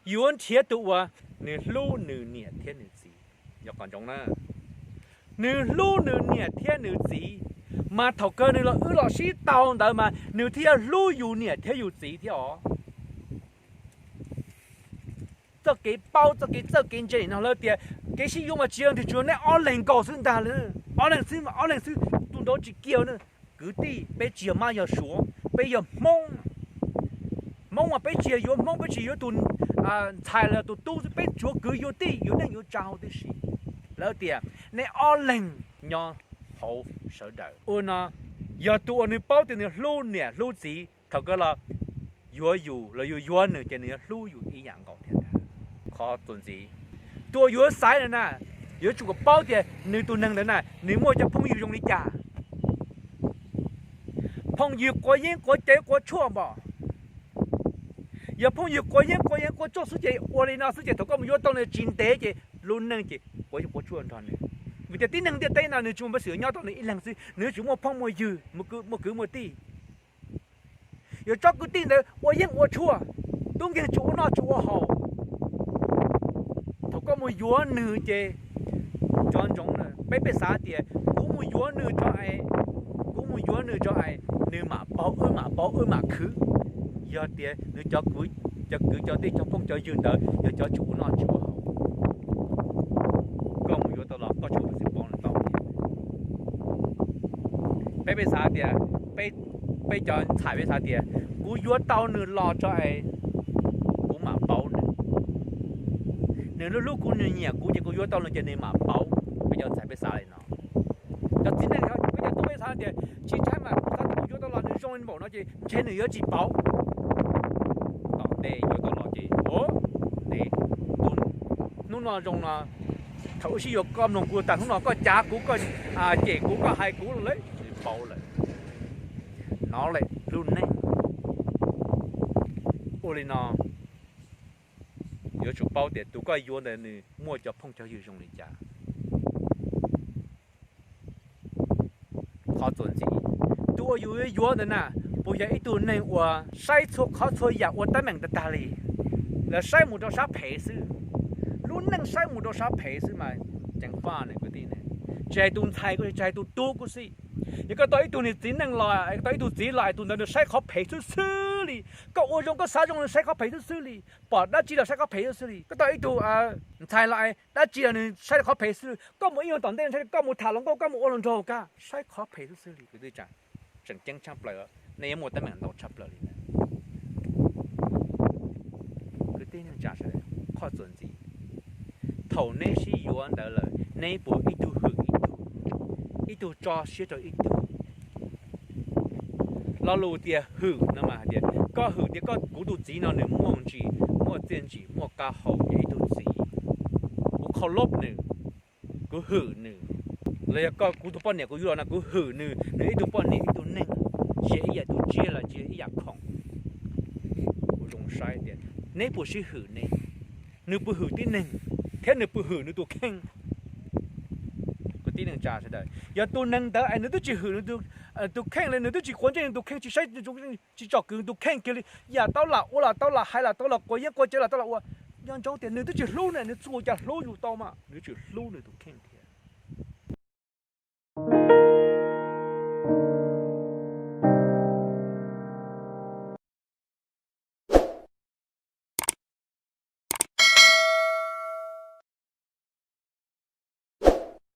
yuav nrhiav tus uas nws hlub nws niam thiab nws txiv. Nws hlub nws niam thiab nws txiv, mas thaum kawg nws los wb los sib tau ntawd mas nws thiaj yog hlub yus niam thiab yus txiv thiab os. Txoj kev paub, txoj kev txawj kev ntse no lawv tias kev sib yuav mas tsis yog nrog nej ob leeg nkaus xwb ntag. Ob leeg xwb, ob leeg xwb, tus nraud tsis kiag na. Kwv tij, peb tsis yog mab yog suav, peb yog Hmoob. Hmoob mas peb tsis yog yuav Hmoob, peb tsis yuav tus ntxhais los tus tub xwb, peb tsuav kwv yuav tij, yuav neej yuav tsa hauv tib si. Lawv tias nej ob leeg nyob hauv sawv daws. Ua no, yog tus uas nws paub tias nws hlub niam hlub txiv, thaum kawg los yuav yus los yus yuav nws ces nws yuav hlub yus ib yam nkaus thiab ntag. Qhov txuas ntxiv, tus uas yuav xaiv na, yuav tsum kom paub tias nws tus neeg ntawd na nws muaj cov phooj ywg zoo li cas. Phooj ywg quav yeeb quav cawv quav tshuaj npaum. Yog phooj ywg quav yeeb quav yeeb quav tshuaj xwb ces ua li no xwb ces thaum koj mus yuav tau nws tsis ntev ces lub neej ces quav yeeb quav tshuaj nrog nws. Vim tias tib neeg ntiaj teb no nws tsis muaj peev xwm nyob tau nws ib leeg xwb, nws yuav tsum muaj phooj muaj ywg, muaj kwv muaj tij. Yuav tsob kwv tij ntawd ua yeeb ua tshuaj, tub nkeeg tsis ua noj tsis ua haus. Thaum koj mus yuav nws ces cov ntsoov, peb peb xav tias kuv mus yuav nws tso es, kuv mus yuav nws tso es nws mam paub, wb mam paub, wb mam khwv. Yog tias nws cov kwv cov tij cov phooj cov ywg ntawd yog cov tsis ua noj tsis ua haus, koj mus yuav tau los koj tsis muaj peev xwm paub nws tau. Peb peb xav tias, peb cov ntxhais peb xav tias kuv yuav tau nws los tso es kuv mam paub nws. Nws hlub hlub kuv, nws nyiam kuv ces kuv yuav tau nws ces nws mam paub. Peb cov ntxhais peb xav li no. Cov txiv neej, peb cov tub peb xav tias tsis ntshai mas kuv xav tias kuv yuav tau los nws zoo npaum no ces ntshe nws yuav tsis paub. Tom ntej yuav tau los ces ua ntev. Hnub no zoo no, thaum wb sib yuav koj mloog kuv tag, hnub no koj cav kuv, koj cem kuv, koj hais kuv lawm, nws paub lawm. Hnov lawm lub neej. Ua li no, yuav tsum paub tias tus koj yuav ntawd nws muaj cov phooj cov ywg zoo li cas. Qhov txuas ntxiv, tus uas yus yuav ntawd na, puas yog ib tug neeg uas saib txhua qhov txhua yam ua teeb meem tag tag li, lawv saib mus rau sab phem xwb? Lub neej saib mus rau sab phem xwb mas ceev faj ne kwv tij ne. Tsis hais tus ntxhais kuj, tsis hais tus tub kuj xij. Yog koj tau ib tug niag txiv neej los, tau ib tug txiv los es tus ntawd nws saib qhov phem xwb xwb li. Koj ua zoo koj xav zoo nws saib qhov phem xwb xwb li. Pom dab tsi los saib qhov phem xwb xwb li. Koj tau ib tug ntxhais los es dab tsi los nws saib qhov phev xwb, koj mus ib nyuag tom ntej, koj mus tham hluas nkauj, koj mus ua hluas nraug, koj saib qhov phem xwb xwb li. Kwv tij, tseem ceeb tshaj plaws, nej yuav muaj teeb meem ntau tshaj plaws li ntawd. Kwv tij neej tsa sawv daws, qhov txuas ntxiv, thaum neb sib yuav ntawd lawm, neb puas ib tug hwm ib tug, ib tug tso siab rau ib tug? Lo lus tias hwm no mas hais tias koj hwm tias koj, kuv tus txiv no nws muaj ntsis, muaj txiaj ntsim, muaj qab hau, yog ib tug txiv, kuv khau lob nws, kuv hwm nws. Los yog koj, kuv tus poj niam kuv yuav los no kuv hwm nws, nws ib tug poj niam ib tug neeg, tsis yog ib yam tus tsiaj los tsis yog ib yam khoom. Kuv zoo saib tias neb puas sib hwm ne? Nws puas hwm tib neeg, thiab nws puas hwm nws tus kheej? Kwv tij neej tsa sawv daws, yog tus neeg ntawd es nws twb tsis hwm nws tus kheej li, nws twb tsis quav ntsej nws tus kheej, tsis saib, tsis tsom kwm nws tus kheej kiag li, yam tau lam ua los tau lam hais, lam tau los quav yeeb quav cawv, lam tau los ua, nco ntsoov tias nws twb tsis hlub ne, nws txhua cas hlub yus tau mas nws twb tsis hlub nws tus kheej.